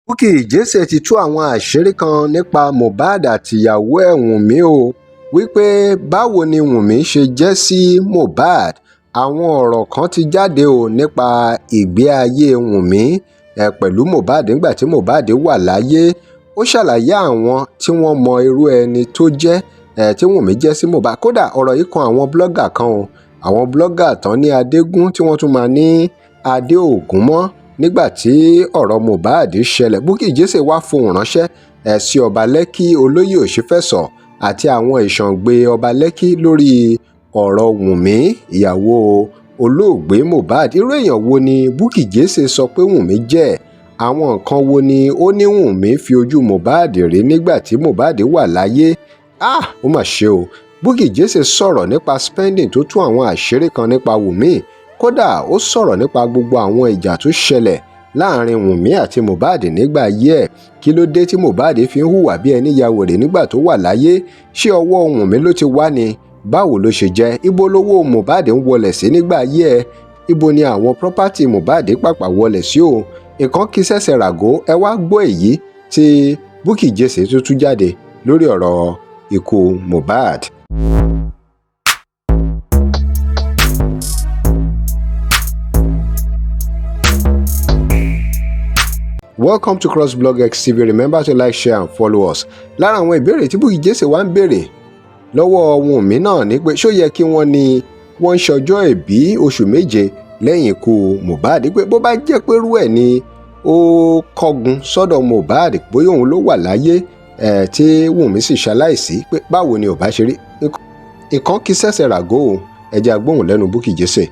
Bukky Jesse ti tú àwọn àṣírí kan nípa Mohbad àtìyàwó ẹ̀ Wunmi o, wí pé báwo ni Wunmi ṣe jẹ́ sí Mohbad. Àwọn ọ̀rọ̀ kan ti jáde o nípa ìgbé ayé Wunmi pẹ̀lú Mohbad nígbà tí Mohbad wà láyé. Ó ṣàlàyé àwọn tí wọ́n mọ irú ẹni tó jẹ́ tí Wunmi jẹ́ sí Mohbad. Kódà ọ̀rọ̀ yìí kan àwọn blogger kan o, àwọn blogger tán ní Adégún tí wọ́n tún máa ní Adé Ògún mọ́ nígbà tí ọ̀rọ̀ Mohbad ṣẹlẹ̀. Bukky Jesse wá fohùn ránṣẹ́ sí Ọba Lẹ́kì, Olóyè Òṣìfẹ̀sọ àti àwọn ìṣàngbè Ọba Lẹ́kì lórí ọ̀rọ̀ Wunmi, ìyàwó olóògbé Mohbad. Irú èèyàn wo ni Bukky Jesse sọ pé Wunmi jẹ́? Àwọn nǹkan wo ni ó ní Wunmi fi ojú Mohbad rí nígbà tí Mohbad wà láyé? Ah, ó mà ṣe o! Bukky Jesse sọ̀rọ̀ nípa Spending tó tú àwọn àṣírí kan nípa Wunmi. Kódà ó sọ̀rọ̀ nípa gbogbo àwọn ìjà tó ṣẹlẹ̀ láàrin Wunmi àti Mohbad nígbà ayé ẹ̀. Kí ló dé tí Mohbad fi ń hùwà bí ẹni ya wèrè nígbà tó wà láyé? Ṣé ọwọ́ Wunmi ló ti wá ni? Báwo ló ṣe jẹ́? Ibo lówó Mohbad ń wọlẹ̀ sí nígbà ayé ẹ̀? Ibo ni àwọn property Mohbad pàpà wọlẹ̀ sí o? Nǹkan kí sẹ̀sẹ̀ ràgó. Ẹ wá gbọ́ èyí tí Bukky Jesse tó tú jáde lórí ọ̀rọ̀ ikú Mohbad. Welcome to crossblog XTV. Remember to like, share and follow us. Lára àwọn ìbéèrè tí Bukky Jesse wá ń béèrè lọ́wọ́ Wunmi náà ni pé, ṣó yẹ kí wọ́n ní wọ́n ń ṣọjọ́ ìbí oṣù 7 lẹ́yìn ikú Mohbad? Pé bó bá jẹ́ pé irú ẹ̀ ni ó kọ́gun sọ́dọ̀ Mohbad, bóyá òun ló wà láyé ẹ̀ tí Wunmi sì ṣaláìsí, pé báwo ni ò bá ṣe rí? Nǹkan kí sẹ̀sẹ̀ ràgó o. Ẹ jẹ́ a gbóhùn lẹ́nu Bukky Jesse.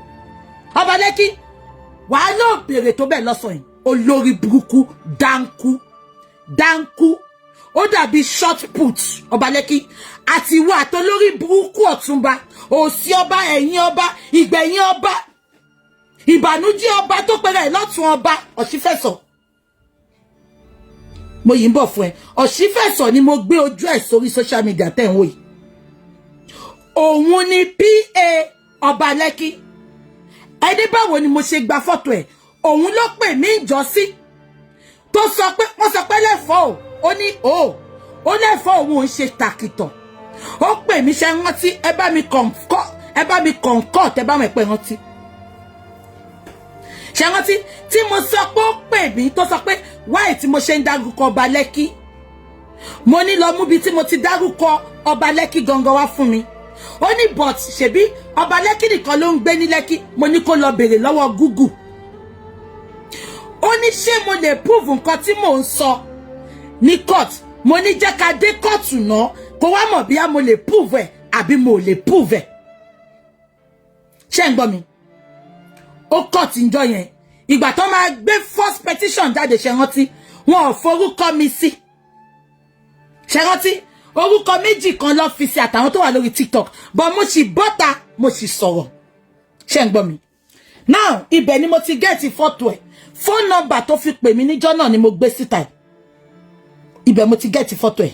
Ọba Lẹ́kì, wàá náà béèrè tó bẹ́ẹ̀ lọ́sàn yìí. Olórí burúkú, dáńkú dáńkú, ó dàbí short put. Ọba Lẹ́kì àti ìwọ àtolórí burúkú ọ̀túnba, òsì ọba, ẹ̀yìn ọba, ìgbẹ̀yìn ọba, ìbànújẹ́ ọba tó pẹ̀rẹ̀ ẹ̀ lọ́tún, ọba Ọ̀ṣífẹ̀sọ̀, mo yìí ń bọ̀ fún ẹ. Ọ̀ṣífẹ̀sọ̀ ni mo gbé ojú ẹ̀ sórí social media tẹ̀ ń wò yìí. Òun ni PA Ọba Lẹ́kì. Ẹni báwo ni mo ṣe gba fọ́tò ẹ̀? Òun ló pè mí ìjọsí tó sọ pé wọ́n sọ pé lẹ́fọ̀ọ́ o. Ó ní o ó lẹ́fọ̀ọ́, òun ò ń ṣe tàkìtàn. Ó pè mí, ṣe rántí? Ẹ bá mi kọ̀ǹkọ́, ẹ bá mi kọ̀ǹkọ́, tẹ bá mi pẹ́ rántí, ṣe rántí tí mo sọ pé ó pè mí tó sọ pé wáì tí mo ṣe ń dárúkọ Ọba Lẹ́kì? Mo ní lọ múbi tí mo ti dárúkọ Ọba Lẹ́kì gangan wá fún mi. Ó ní but ṣebí Ọba Lẹ́kì nìkan ló ń gbé ní Lẹ́kì. Mo ní kó lọ béèrè lọ́wọ́ Google. Ó ní ṣé mo lè prove nǹkan tí mò ń sọ ní court? Mo ní jẹ́ ká dé kóòtù náà, kó wá mọ̀ bí mo lè prove ẹ̀ àbí mo lè prove ẹ̀. Ṣé ń gbọ́ mi? Ó court njọ́ yẹn, ìgbà tó máa gbé first petition jáde, ṣe rántí? Wọn ò forúkọ mi sí. Ṣe rántí? Orúkọ méjì kan ló fi sí àtàwọn tó wà lórí TikTok, but mo sì bọ́ta, mo sì sọ̀rọ̀. Ṣé ń gbọ́ mi now? Ibẹ̀ ni mo ti get fọ́tò ẹ̀. Phone number tó fi pè mí níjọ́ náà ni mo gbé síta ẹ̀. Ibẹ̀ mo ti get fọ́tò ẹ̀.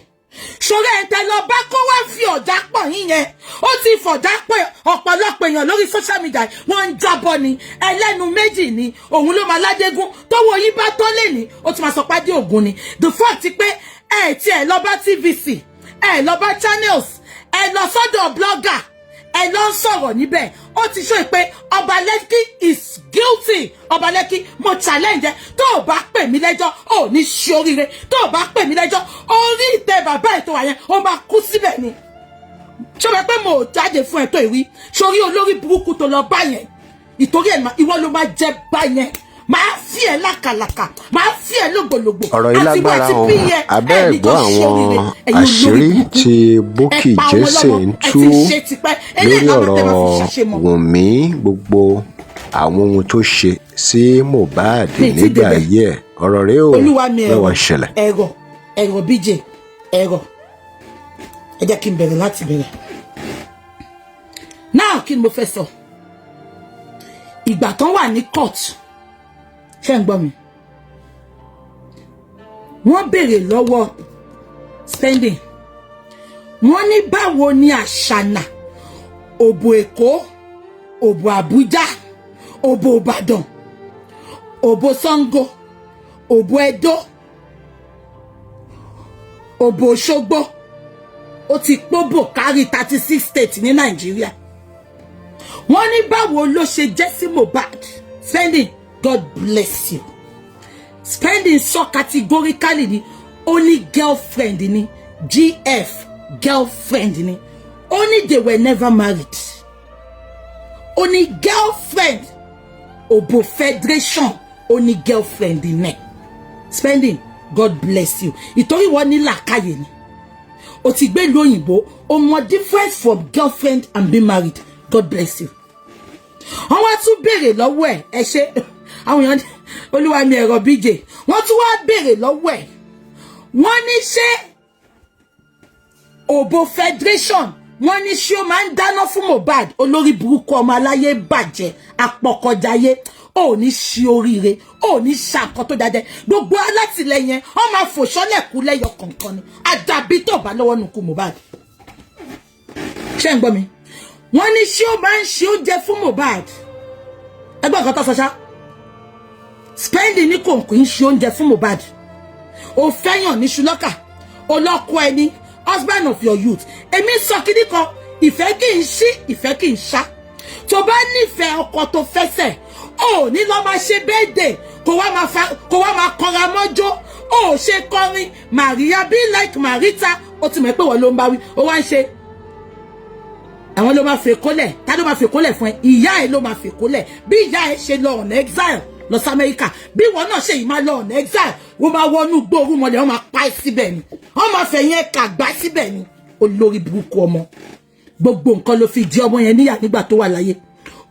Ṣòro ẹ̀ ń tẹ lọ bá kó wá fi ọ̀já pọ̀ yín yẹn, ó ti fọ̀já pọ̀ ọ̀pọ̀lọpọ̀ èèyàn lórí social media. Wọ́n ń jábọ́ ni, ẹlẹ́nu méjì ni. Òun ló máa ládégún tówó yín bá tó lè ní, ó ti máa sọ pé adé ògún ni. The fact pé ẹ tí ẹ lọ bá TVC, ẹ lọ bá Channels, ẹ lọ sọ́dọ̀ blogger, ẹ lọ ń sọ̀rọ̀ níbẹ̀, ó ti ṣó pé Ọba Lẹ́kì is guilty. Ọba Lẹ́kì, mo challenge ẹ. Tó o bá pè mí lẹ́jọ́, ò ní ṣe oríire. Tó o bá pè mí lẹ́jọ́, orí ìtẹ́ bàbá ètò àyẹn, ó máa kú síbẹ̀ ni. Ṣé o mọ̀ pé mo ò jáde fún ẹ tó ìwí sórí olórí burúkú tó lọ bá yẹn? Ìtorí ẹ̀, ìwọ ló máa jẹ bá yẹn, máa fi ẹ lákàlàkà, máa fi ẹ lògbòlògbò. Ọ̀rọ̀ yìí lágbára o. Abẹ́ ẹ̀gbọ́n àwọn àṣírí tí Bukky Jesse ń tú lórí ọ̀rọ̀ Wunmi, gbogbo àwọn ohun tó ṣe sí Mohbad nígbà ayé ẹ̀, ọ̀rọ̀ rẹ̀ ò lọ́wọ́ ṣẹlẹ̀. Ẹ̀rọ ẹ̀rọ bíjè ẹ̀rọ, ẹ jẹ́ kí n bẹ̀rẹ̀ láti bẹ̀rẹ̀ náà. Kí ni mo fẹ́ sọ? Ìgbà tán wà ní court, ṣé ń gbọ́ mi? Wọ́n béèrè lọ́wọ́ Spending, wọ́n ní báwo ni Àṣànà, òbò Èkó, òbò Àbújá, òbò Ìbàdàn, òbò Ṣàngó, òbò Ẹdó, Òbò Òṣogbo, ó ti pọ́bò kárí 36 states ní Nàìjíríà. Wọ́n ní báwo ló ṣe jẹ́ sí Mohbad? Spending, God bless you. Spending sọ categorically ni, ó ní girlfriend ni, GF, girlfriend ni. Ó ní they were never married. Ó ní girlfriend, Òbò Federation, ó ní girlfriend ní. Spending, God bless you. Ìtorí wọ́n ní làákàyè ni, o ti gbé ìlú òyìnbó, o mọ difference from girlfriend and being married. God bless you. Wọ́n wá tún béèrè lọ́wọ́ ẹ̀. Ẹ ṣe àwọn èèyàn, olúwa mi, ẹ̀rọ bíjè. Wọ́n tún wá béèrè lọ́wọ́ ẹ̀, wọ́n ní ṣé Òbò Federation, wọ́n ní ṣé ó máa ń dáná fún Mohbad? Olórí burúkú, ọmọ aláyé bàjẹ́, apọkọjáyé, ò ní ṣe oríire, ò ní ṣàkọ tó dájẹ́. Gbogbo alátìlẹyìn wọn máa fò sọ́lẹ̀ kú lẹ́yọ kọ̀ọ̀kan ni, àdàbí tó bá lọ́wọ́ nù kú Mohbad. Ṣé ń gbọ́ mi? Wọ́n ní ṣé ó máa ń ṣe oúnjẹ fún Mohbad? Ẹgbẹ́ nǹkan tó sọ ṣá. Spending ní kò kì í ṣe oúnjẹ fún Mohbad. Ò fẹ́yàn ní ṣùlọ́kà, olọ́kọ ẹni, husband of your youth. Èmi sọ kíní kan, ìfẹ́ kì í ṣí, ìfẹ́ kì í ṣá. Tó bá nífẹ̀ẹ́ ọkọ tó fẹsẹ̀, ò ní lọ́ máa ṣe birthday, kó wá máa kọra mọ́jọ́. Ó ṣe kọrin Maria be like Marita. Ó ti mọ̀ pé wọ́n ló ń bá wí. Ó wá ń ṣe àwọn ló máa fè kólẹ̀. Ta ló máa fè kólẹ̀ fún ẹ? Ìyá ẹ ló máa fè kólẹ̀. Bí ìyá ẹ ṣe lọ ọ̀nà exile lọ sí Amẹ́ríkà, bí ìwọ náà ṣe yìí máa lọ ọ̀nà exile, wọ́n máa wọnú gbóòórùn mọ́lẹ̀, wọ́n máa pa ẹ́ síbẹ̀ ni, wọ́n máa fẹ̀yìn ẹ̀ kàgbá síbẹ̀ ni. Olórí burúkú ọmọ, gbogbo nǹkan ló fi jẹ ọmọ yẹn níyà nígbà tó wà láyé.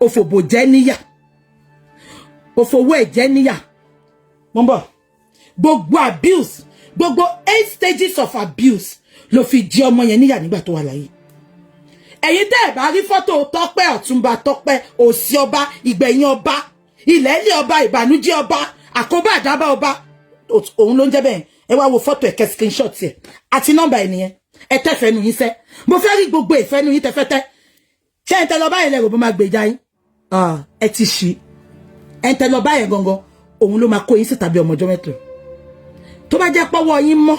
Òfòbò jẹ́ níyà, òfòwò ẹ̀ jẹ́ níyà. Mo ń bọ̀. Gbogbo abuse, gbogbo eight stages of abuse ló fi jẹ ọmọ yẹn níyà nígbà tó wà láyé. Ẹ̀yin tẹ́ ẹ̀ bá rí fọ́tò Tọ́pẹ́, Ọ̀túnba Tọ́pẹ́, òsì ọba, ìgbẹ̀yìn ọba, ilẹ̀ẹ́lẹ̀ ọba, ìbànújẹ́ ọba, àkóbá àdábá ọba, òun ló ń jẹ́ bẹ́ẹ̀. Ẹ wá wo fọ́tò ẹ̀, kẹ́ screenshot ẹ̀ àti nọ́mbà ẹ̀ nìyẹn. Ẹ tẹ́fẹ̀ẹ́ nu yín sẹ́. Mo fẹ́ rí gbogbo ìfẹ́ nu yín tẹ́fẹ́tẹ́. Ṣé ẹ tẹ́ lọ báyìí lẹ́rù bó máa gbèjà yín? Ẹ ti ṣí. Ẹ tẹ́ lọ báyìí gangan, òun ló máa kó yín síta bí ọmọ ọjọ́ mẹ́tò. Tó bá jẹ́ pọ́wọ́ yín mọ́,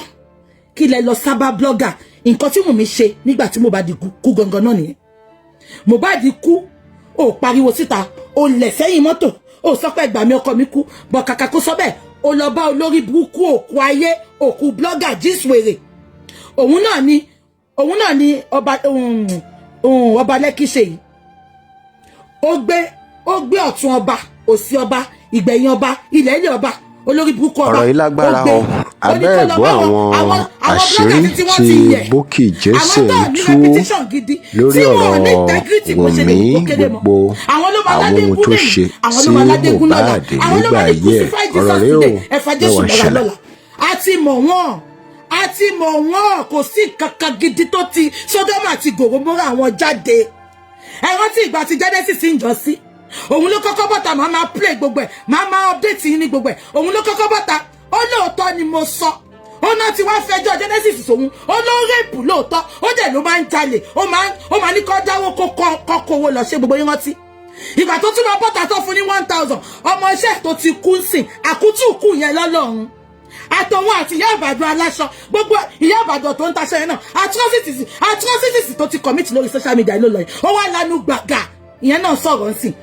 kí lẹ lọ sábà blogger? Nǹkan tí Wùnmí ṣe nígbà tí Mohbad kú gangan náà nìyẹn. Mohbad kú, ó pariwo síta, ó lẹ̀ sẹ́yìn mọ́tò, ó sọ pé ẹgbàá mi, ọkọ mi kú bọ̀. Kàkà kó sọ bẹ́ẹ̀, ó lọ bá olórí burúkú, òkú ayé, òkú blogger jíswèrè. Òun náà ni ọba Lẹ́kì ṣe yìí. Ó gbé ọ̀tún ọba, òsì ọba, ìgbẹ̀yìn ọba, ilẹ̀ ilẹ̀ ọba, olórí burúkú ọba. Ọ̀rọ̀ yìí lágbára o. Abẹ́ ẹ̀gbọ́ àwọn àṣírí tí Bukky Jesse ń tú lórí ọ̀rọ̀ Wùnmí, gbogbo àwọn ohun tó ṣe sí Mohbad nígbà ayé ẹ̀, ọ̀rọ̀ rẹ̀ ò mẹ́wàá ṣẹlẹ̀. A ti mọ̀ wọ́n, a ti mọ̀ wọ́n. Kò sí kankan gidi tó ti Sódómù àti Gòmórà àwọn jáde. Ẹ rántí ìgbà tí Genesis ń jọ sí, òun ló kọ́kọ́ bọ́ta. Màá máa play gbogbo ẹ̀, màá máa update yín ní gbogbo ẹ̀. Òun ló kọ́kọ́ bọ́ta, ó lóòótọ́ ni mo sọ. Ó náà ti wá fẹjọ́ Genesis sòun, ó ló rape lóòótọ́, ó dẹ̀ ló máa ń jalè, ó máa ní kó dáwó, kó kọ́ owó lọ. Ṣe gbogbo yín rántí ìgbà tó tún lọ bọ́ta tó fún ní 1,000? Ọmọ iṣẹ́ tó ti kú sìn àkútù kù yẹn lọ́lọ́run, àtọwọn àti ìyá àbàdàn aláṣọ, gbogbo ìyá àbàdàn tó ń taṣọ yẹn náà, atrocities tó ti commit lórí social media ló lọ yìí. Ó wá lanu gbàgà, ìyẹn náà sọ̀rọ̀ ń sìn.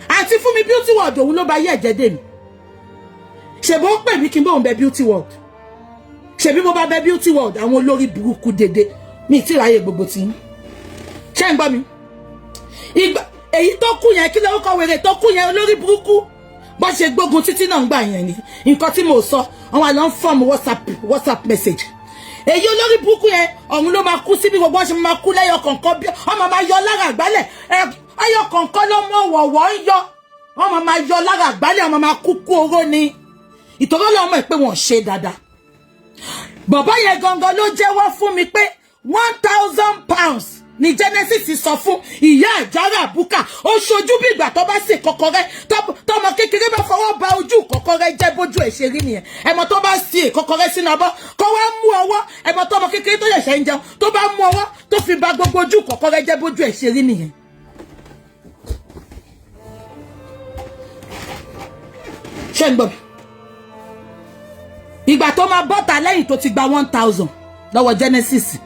Àti fún mi Beauty World, òun ló bá yé ẹ̀jẹ̀ dè mí. Ṣèbó ń pè mí kí n bóun bẹ Beauty World? Ṣèbí mo bá bẹ Beauty World? Àwọn olórí burúkú dédé mi ì tí ráyè gbogbo tí ṣé ń gbọ́ mi. Ìgbà èyí tó kú yẹn, kí lórúkọ wèrè tó kú yẹn? Olórí burúkú, bó ṣe gbógun títí náà ń gbà yẹn ni nǹkan tí mo sọ. Àwọn àlọ́ ń form WhatsApp message. Èyí olórí burúkú yẹn, ọ̀hún ló máa kú síbi. Gbogbo wọn ṣe máa kú lẹ́yọ kọ̀ọ̀kan, bí wọ́n máa yọ lára àgbálẹ̀ ẹyọ kọ̀ọ̀kan ló mọ wọ̀wọ̀ ń yọ. Wọ́n máa yọ lára àgbálẹ̀, wọ́n máa kú kú oró ni. Ìtọ́rọ́ lọ́mọ ẹ̀ pé wọ́n ṣe dáadáa. Bàbá yẹn gangan ló jẹ́wọ́ fún mi pé £1,000 ní Genesis sọ fún ìyá àjàrà àbúkà. Ó ṣojú bí ìgbà tó bá sì kọ́kọ́rẹ́, tọmọ kékeré bá fọwọ́ ba ojú kọ́kọ́rẹ́ jẹ́, bójú ẹ̀ ṣe rí nìyẹn. Ẹ̀mọ́ tó bá sí kọ́kọ́rẹ́ sínú abọ́, kó wá mú ọwọ́, ẹ̀mọ́ tọmọ kékeré tó ṣẹ̀ṣẹ̀ ń jẹun tó bá mú ọwọ́ tó fi ba gbogbo ojú kọ́kọ́rẹ́ jẹ́, bójú ẹ̀ ṣe rí nìyẹn. Ṣé ń gbọ́ mi? Ìgbà tó máa bọ́ta lẹ́yìn tó ti gba 1,000. Lọ́wọ́ Genesis,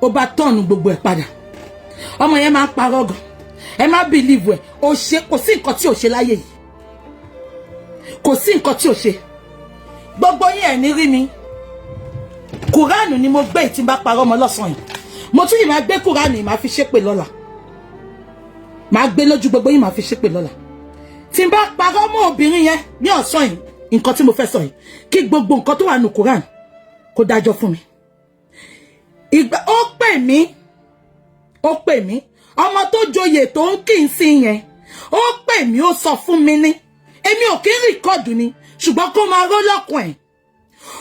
ó bá turn gbogbo ẹ̀ padà. Ọmọ yẹn máa ń parọ́ gan, ẹ má believe ẹ̀. Ó ṣe, kò sí nǹkan tí ò ṣe láyé yìí, kò sí nǹkan tí ò ṣe. Gbogbo yín ẹ̀ ní rí mi. Kùránù ni mo gbé tí n bá parọ́ ọmọ lọ́sàn-án yìí. Mo tún yìí máa gbé kùránù yìí, máa fi ṣépè lọ́la. Máa gbé lójú gbogbo yín, máa fi ṣépè lọ́la tí n bá parọ́ mọ́ obìnrin yẹn ní ọ̀sán yìí. Nǹkan tí mo fẹ́ sọ yìí, kí gbogbo nǹkan tó wà nù kùránù kó dájọ́ fún mi. Ìgbà ó pè mí, ó pè mí, ọmọ tó joyè tó ń kì í sí yẹn, ó pè mí, ó sọ fún mi ní èmi ò kí ń record ni, ṣùgbọ́n kó máa ró lọ́kùn ẹ̀.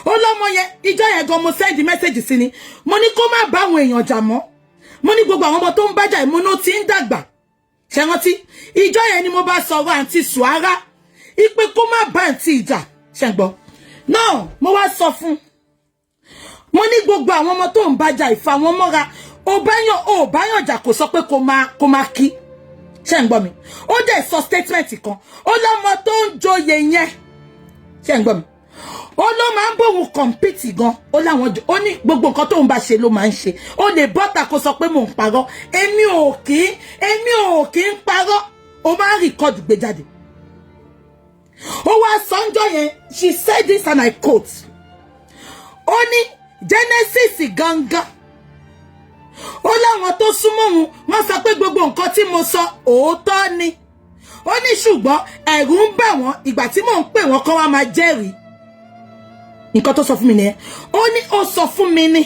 Ó lọ́mọ yẹn, ìjọ yẹn gan mo send message sí ni. Mo ní kó má bá àwọn èèyàn jà mọ́. Mo ní gbogbo àwọn ọmọ tó ń bájà, mo ní ó ti ń dàgbà. Ṣe rántí ìjọ yẹn ni mo bá sọ̀rọ̀ àǹtí Suara ipe kó má bá àǹtí ìjà? Ṣe gbọ́ náà? Mo wá sọ fún, mo ní gbogbo àwọn ọmọ tó ń bájà, ìfà wọn mọ́ra. Ó báyàn, ó báyàn jà, kò sọ pé kó máa kí. Ṣe ń gbọ́ mi? Ó dẹ̀ sọ statement kan, ó lọ́mọ tó ń joyè yẹn, ṣe ń gbọ́ mi, ó ló máa ń bóun compete gan. Ó láwọn, ó ní gbogbo nǹkan tóun bá ṣe ló máa ń ṣe. Ó lè bọ́tà kó sọ pé mò ń parọ́. Èmi ò kí ń parọ́. Ó máa ń record gbé jáde. Ó wá sọ́njọ́ yẹn, she said this and I quote, ó ní Genesis gangan, ó láwọn tó súnmọ́ òun, wọ́n sọ pé gbogbo nǹkan tí mo sọ òótọ́ ni. Ó ní ṣùgbọ́n ẹ̀rù ń bà wọ́n ìgbà tí mò ń pè wọ́n kọ́ wá máa jẹ́rìí. Nǹkan tó sọ fún mi nìyẹn. Ó ní ó sọ fún mi ní,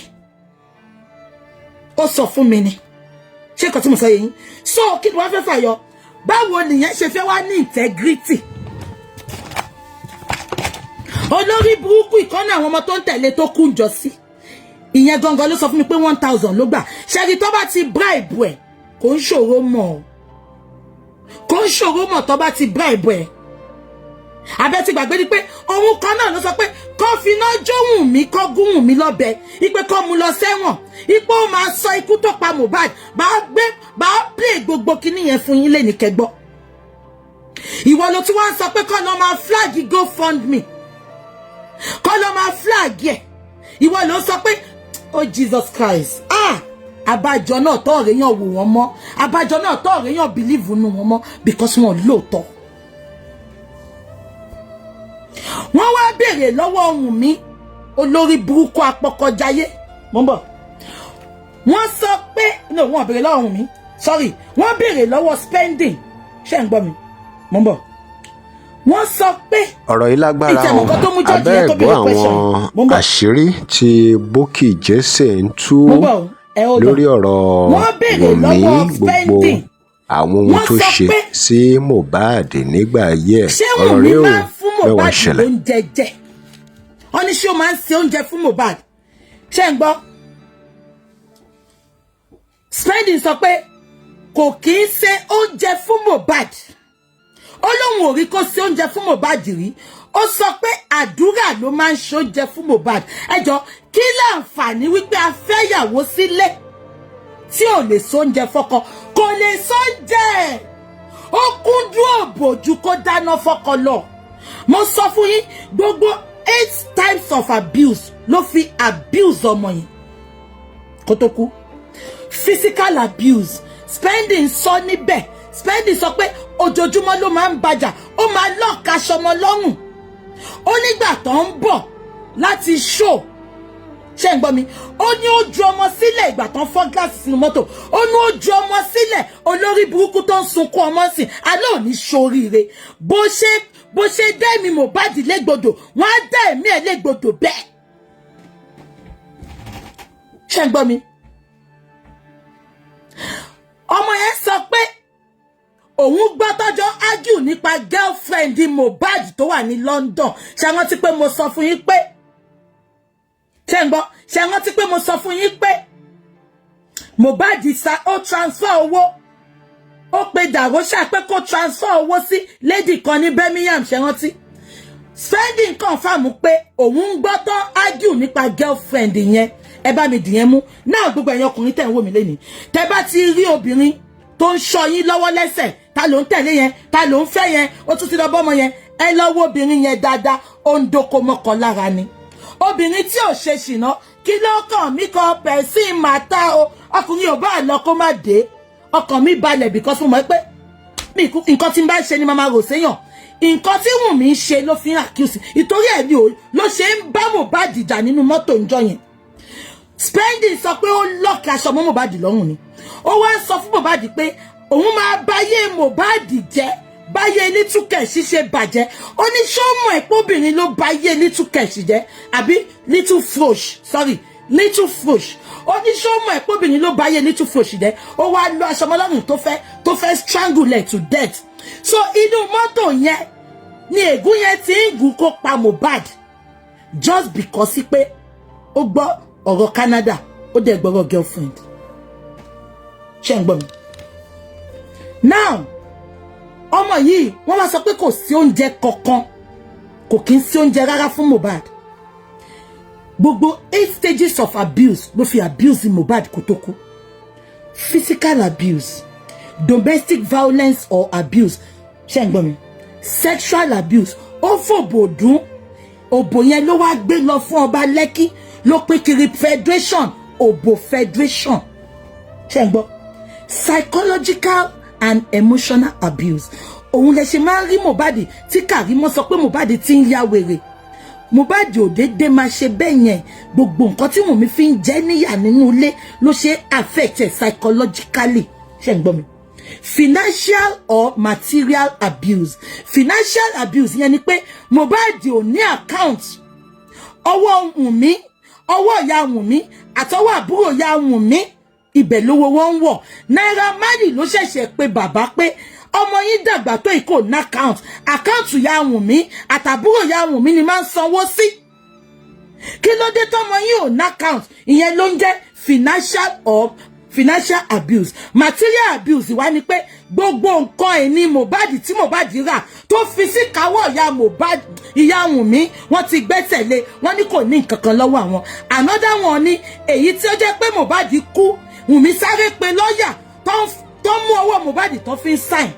ó sọ fún mi ní. Ṣé nǹkan tí mo sọ yẹn? So kí ni wọ́n fẹ́ fàyọ? Báwo nìyẹn ṣe fẹ́ wá ní integrity? Olórí burúkú ìkànnì àwọn ọmọ tó ń tẹ̀lé tó kún jọ sí ìyẹn gangan ló sọ fún mi pé 1,000 ló gbà. Ṣẹ́gi tó bá ti bribe ẹ̀, kò ń ṣòro mọ̀, kò ń ṣòro mọ̀ tó bá ti bribe ẹ̀. Abẹ́ ti gbàgbé ni pé òun kan náà ló sọ pé kó finá jóhùn mí, kó gúnhùn mí lọ́bẹ, ipe kó mu lọ sẹ́wọ̀n, ipò ó máa sọ ikú tó pa Mohbad. Bá gbé, bá play gbogbo kinní yẹn fún yín lẹ́nìí kẹgbọ́. Ìwọ ló tún wá ń sọ pé kọ́ ló máa flag GoFundMe, kọ́ ló máa flag ẹ̀. Ìwọ ló sọ pé, oh Jesus Christ, ah, abájọ náà tọ́ ọ̀rẹ́ yàn wò wọ́n mọ́, abájọ náà tọ́ ọ̀rẹ́ yàn believe nù wọ́n mọ́, because wọn lóòótọ́. Wọ́n wá béèrè lọ́wọ́ ohun mi, olórí burúkú apọkọjáyé. Mo ń bọ̀. Wọ́n sọ pé no, wọ́n béèrè lọ́wọ́ ohun mi, sorry, wọ́n béèrè lọ́wọ́ Spending. Ṣé ń gbọ́ mi? Mo ń bọ̀. Wọ́n sọ pé Ọ̀rọ̀ yìí lágbára o. Ìtẹ̀mọ̀kan tó mú judge yẹn tó Abẹ́ béèrè ẹ̀gbọ́ question. àwọn Mo ń bọ̀. àṣírí tí Bukky Jesse ń tú Mo ń bọ̀ o, ẹ hold on. lórí ọ̀rọ̀ Wọ́n béèrè Wùnmí, lọ́wọ́ gbogbo Spending. àwọn ohun Wọ́n tó sọ ṣe pé sí Mohbad nígbà ayé ẹ̀. Ṣé Ọ̀rọ̀ Wùnmí rèé o, máa ń fún mẹ́wàá Mohbad ṣẹlẹ̀. lóúnjẹ jẹ? Wọ́n ní ṣé ó máa ń ṣe oúnjẹ fún Mohbad? Ṣé ń gbọ́? Spending sọ pé kò kí ń ṣe oúnjẹ fún Mohbad. Ó lóun ò rí kó ṣe oúnjẹ fún Mohbad rí. Ó sọ pé àdúrà ló máa ń ṣe oúnjẹ fún Mohbad. Ẹ jọ, kí láǹfààní wípé a fẹ́yàwó sílé tí ò lè sóúnjẹ fọ́kọ? Kò lè sóúnjẹ, ó kúndùn òbòjú kó dáná fọ́kọ lọ. Mo sọ fún yín, gbogbo eight times of abuse ló fi abuse ọmọ yẹn kó tó kú. Physical abuse, Spending sọ níbẹ̀. Spending sọ pé ojoojúmọ́ ló máa ń bàjà, ó máa lock aṣọ ọmọ lọ́rùn. Ó nígbà tó ń bọ̀ láti show, ṣé ń gbọ́ mi, ó ní ó ju ọmọ sílẹ̀ ìgbà tó ń fọ́ gíláàsì sínú mọ́tò. Ó ní ó ju ọmọ sílẹ̀. Olórí burúkú tó ń sunkún ọmọ sìn alẹ́ òní ṣoríire. Bó ṣe dá ẹ̀mí Mohbad légbodò, wọ́n á dá ẹ̀mí ẹ̀ légbodò bẹ́ẹ̀. Ṣé ń gbọ́ mi? Ọmọ yẹn sọ pé òun gbọ́ tọ́jọ́ argue nípa girlfriend Mohbad tó wà ní London. Ṣé rántí pé mo sọ fún yín pé, ṣé ń gbọ́, ṣé rántí pé mo sọ fún yín pé Mohbad sa ó transfer owó, ó pe Dàróṣà pé kó transfer owó sí lady kan ní Birmingham? Ṣé rántí? Spending confirm pé òun ń gbọ́ tán argue nípa girlfriend yẹn. Ẹ bá mi dìyẹn mú náà. Gbogbo ẹ̀yin ọkùnrin tẹ̀ ń wò mí lénìí, tẹ́ bá ti rí obìnrin tó ń ṣọ́ yín lọ́wọ́ lẹ́sẹ̀, ta ló ń tẹ̀lé yẹn? Ta ló ń fẹ́ yẹn? Ó tún ti lọ bọ́mọ yẹn. Ẹ lọ wo obìnrin yẹn dáadáa, ó ń dóko mọ́kọ lára ni. Obìnrin tí ò ṣe ṣìnà, kí ló kàn mí kan pẹ̀sìn màtá o? Ọkùnrin ò bá lọ kó má dé, ọkàn mi balẹ̀ because mo mọ̀ pé nǹkan tí n bá ṣe ni màmá rò séyàn. Nǹkan tí Wùnmí ń ṣe ló fi ń accuse. Ìtorí ẹ̀ ni ò ló ṣe ń bá Mohbad jà nínú mọ́tò ńjọ́ yẹn. Spending sọ pé ó lock aṣọ mọ́ Mohbad lọ́rùn ni. Ó wá ń sọ fún Mohbad pé òun máa báyé Mohbad jẹ́, báyé Little Cash ṣe bàjẹ́. Ó ní ṣó mọ̀ ẹ́ pé obìnrin ló báyé Little Cash jẹ́, àbí Little Frosh, sorry, Little Frosh. Ó ní ṣó mọ̀ ẹ́ pé obìnrin ló báyé Little Frosh jẹ́? Ó wá lọ aṣọ mọ́lọ́rùn tó fẹ́ strangle to death. So inú mọ́tò yẹn ni ègún yẹn ti ń gùn kó pa Mohbad, just because pé ó gbọ́ ọ̀rọ̀ Canada, ó dẹ̀ gbọ́rọ̀ girlfriend. Ṣé ń gbọ́ mi now? Ọmọ yìí, wọ́n wá sọ pé kò sí oúnjẹ kankan, kò kí ń sí oúnjẹ rárá fún Mohbad. Gbogbo eight stages of abuse ló fi abuse Mohbad kó tó kú: physical abuse, domestic violence or abuse, ṣé ń gbọ́ mi, sexual abuse. Ó fòbò dún, òbò yẹn ló wá gbé lọ fún ọba Lẹ́kí, ló pín kiri federation, òbò federation. Ṣé ń gbọ́? Psychological and emotional abuse. Òun lè ṣe máa ń rí Mohbad tí Kàrímọ́ sọ pé Mohbad ti ń ya wèrè. Mohbad ò déédéé máa ṣe bẹ́ẹ̀ yẹn. Gbogbo nǹkan tí Wùnmí fi ń jẹ́ níyà nínú ilé ló ṣe affect ẹ̀ psychologically. Ṣé ń gbọ́ mi? Financial or material abuse. Financial abuse yẹn ni pé Mohbad ò ní account. Ọwọ́ Wùnmí, ọwọ́ ìyá Wùnmí àtọwọ́ àbúrò ìyá Wùnmí, ibẹ̀ lówó wọn ń wọ̀. Naira Marley ló ṣẹ̀ṣẹ̀ pé bàbá pé ọmọ yín dàgbà tó ìkó ní account. Account ìyá Wùnmí àtàbúrò ìyá Wùnmí ni máa ń sanwó sí. Kí ló dé tọmọ yín ò ní account? Ìyẹn ló ń jẹ́ financial or financial abuse. Material abuse wá ni pé gbogbo nǹkan ẹ̀ ní Mohbad tí Mohbad rà tó fi sí káwọ́ ìyá Mohbad, ìyá Wùnmí, wọ́n ti gbẹ́sẹ̀ lé. Wọ́n ní kò ní nǹkan kan lọ́wọ́ àwọn. Another one ni èyí tí ó jẹ́ pé Mohbad kú, Wùnmí sáré pe lọ́ọ̀yà tó mú ọwọ́ Mohbad tó fi ń sign,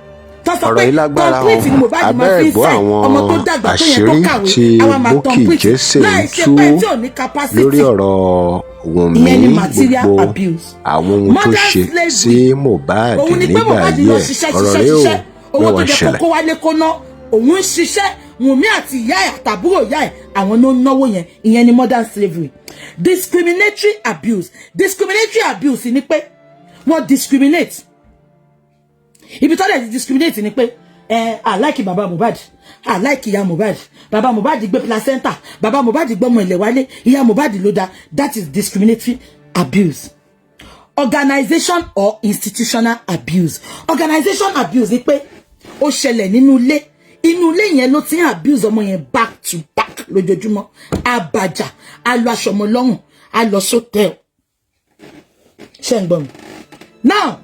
tó sọ Ọ̀rọ̀ pé yìí lágbára o. complete ni Mohbad máa Abẹ́ fi ń ẹ̀gbọ́ sign. àwọn Ọmọ tó dàgbà tó yẹn tó àṣírí kàwé, tí àwa máa Bukky complete Jesse ń láì ṣe tú pé tí ò ní capacity. lórí ọ̀rọ̀ Wùnmí, Ìyẹn ni material gbogbo abuse. àwọn ohun tó Modern ṣe slavery. sí Mohbad Òun ni pé nígbà Mohbad ayé lọ ẹ̀. ṣiṣẹ́, Ọ̀rọ̀ ṣiṣẹ́, rèé o, ṣiṣẹ́, owó tó mẹ́wàá jẹ́ ṣẹlẹ̀. kókó wálé kó ná, òun ń ṣiṣẹ́. Wùnmí àti ìyá ẹ̀ àtàbúrò ìyá ẹ̀, àwọn ló ń náwó yẹn. Ìyẹn ni modern slavery. Discriminatory abuse. Discriminatory abuse ni pé wọ́n discriminate. Ibi tó dẹ̀ ti discriminate ni pé ẹ I like baba Mohbad, I like ìyá Mohbad. Baba Mohbad gbé placenta, baba Mohbad gbọ́mọ ilẹ̀ wálé, ìyá Mohbad ló dá. That is discriminatory abuse. Organization or institutional abuse. Organization abuse ni pé ó ṣẹlẹ̀ nínú ilé. Inú ilé yẹn ló ti ń abuse ọmọ yẹn back to back lójoojúmọ́. Àbàjá a lọ aṣọ ọmọ lọ́rùn, a lọ sọ́tẹ̀ẹ̀l. Ṣé ń gbọ́ mi now?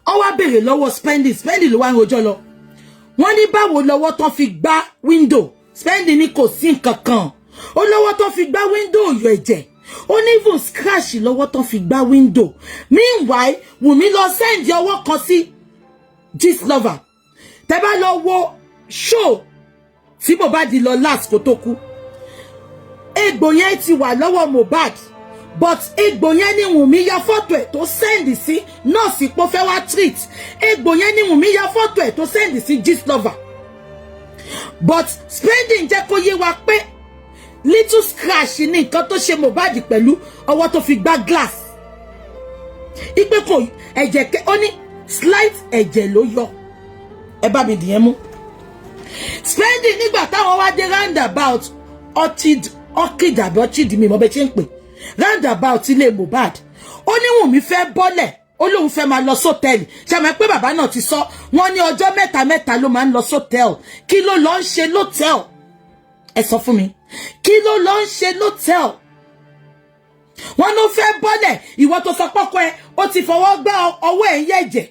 Ó wá béèrè lọ́wọ́ Spending. Spending ló wá ń rojọ́ lọ. Wọ́n ní báwo lọ́wọ́ tán fi gbá window? Spending ní kò sí nǹkan kan. Ó lọ́wọ́ tán fi gbá window yọ ẹ̀jẹ̀. Ó ní even scratch lọ́wọ́ tán fi gbá window. Meanwhile, Wùmí lọ send ọwọ́ kan sí Gistlover. Tẹ́ bá lọ wo show tí Mohbad lọ last kó tó kú, egbò yẹn ti wà lọ́wọ́ Mohbad, but egbò yẹn ni Wùnmí ya fọ́tò ẹ̀ tó send sí nọ́ọ̀sì pé ó fẹ́ wá treat. Egbò yẹn ni Wùnmí ya fọ́tò ẹ̀ tó send sí Gistlover, but Spending jẹ́ kó yé wa pé little scratch ní nǹkan tó ṣe Mohbad pẹ̀lú ọwọ́ tó fi gbá glass, ipe kò ẹ̀jẹ̀ kẹ́. Ó ní slight ẹ̀jẹ̀ ló yọ. Ẹ bá mi dìyẹn mú. Spending nígbà táwọn wá dé roundabout Orchid, Orchid àbí Orchid, mi mọ̀ bẹ́ẹ̀ ṣe ń pè, roundabout ilé Mohbad, ó ní Wùnmí fẹ́ bọ́lẹ̀, ó lóun fẹ́ máa lọ sọ́tẹ́ẹ̀lì. Ṣàmì pé bàbá náà ti sọ, wọ́n ní ọjọ́ mẹ́ta mẹ́ta ló máa ń lọ sọ́tẹ́ẹ̀lì. Kí ló lọ ń ṣe lọ́tẹ́ẹ̀lì? Ẹ sọ fún mi, kí ló lọ ń ṣe lọ́tẹ́ẹ̀lì? Wọ́n ló fẹ́ bọ́lẹ̀. Ìwọ tó sọ pọ́kọ ẹ ó ti fọwọ́ gbá ọwọ́ ẹ̀ ń yẹ̀jẹ̀,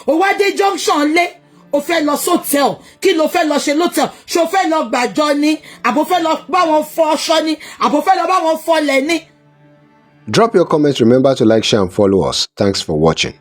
ó wá dé junction lé, ó fẹ́ lọ sọ́tẹ́ẹ̀lì. Kí ló fẹ́ lọ ṣe lọ́tẹ́ẹ̀lì? Ṣó fẹ́ lọ gbàjọ ni, àbò fẹ́ lọ bá wọn fọ ọṣọ ni, àbò fẹ́ lọ bá wọn fọlẹ̀ ni? Drop your comments. Remember to like, share, and follow us. Thanks for watching.